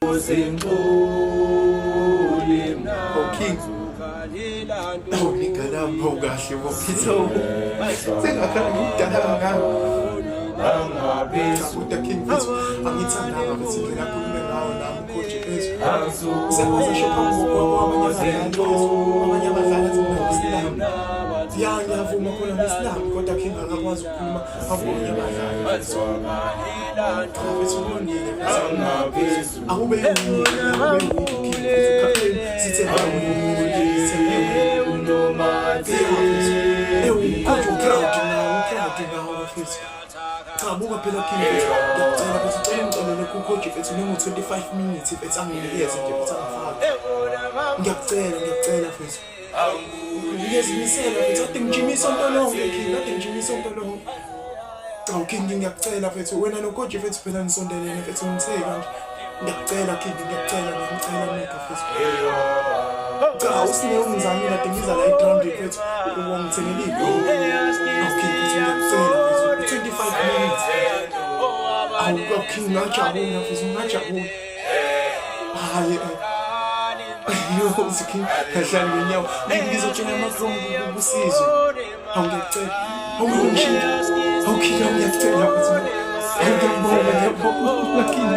Oh King. Oh nigga nami awukahle bophethe. Sengakhala ngimdala kangaka. Cha kodwa King mfethu angithandanga mfethu indlela akhulume ngayo nami coach mfethu. Sengaze asho phambi kwabanye abadlali mfethu. Abanye abadlali athi mina ngisilami. Ya ngiyavuma khona ngisilami kodwa King akakwazi ukukhuluma phambi kwabanye abadlali mfethu. Cha mfethu kulungile mfethu. Akube yini akube yini King mfethu captain sithembe wena sithembe wena. Ewu coach uproud nawe uproud nawe mfethu. Cha buka phela King mfethu ngiyacela mfethu cela ungicelele ku-coach mfethu noma u-25 minutes mfethu anginikeze nje mfethu angifake. Ngiyakucela ngiyacela mfethu. Ngiyazimisela mfethu kade ngijima isonto lonke King kade ngijima isonto lonke. Cha King ngiyakucela mfethu wena no-coach mfethu phela nisondelene mfethu ngithe kanje. Ngiyakucela King ngiyacela ngiyacela mega mfethu. Cha usine ungizamile kade ngiza la egroundini mfethu wangithengela ibhola. Awu King mfethu ngiyakucela mfethu 25 minutes. Awu King ngajabula mfethu ngajabula. Hayi eh. Yo King kahlali ngenyawo. Ngizotshela ama-chrome kusizwe. Awu ngiyacela. Awu ngishintsha. Awu King ngiyacela mfethu. Awu ngiyabonga ngiyabonga King.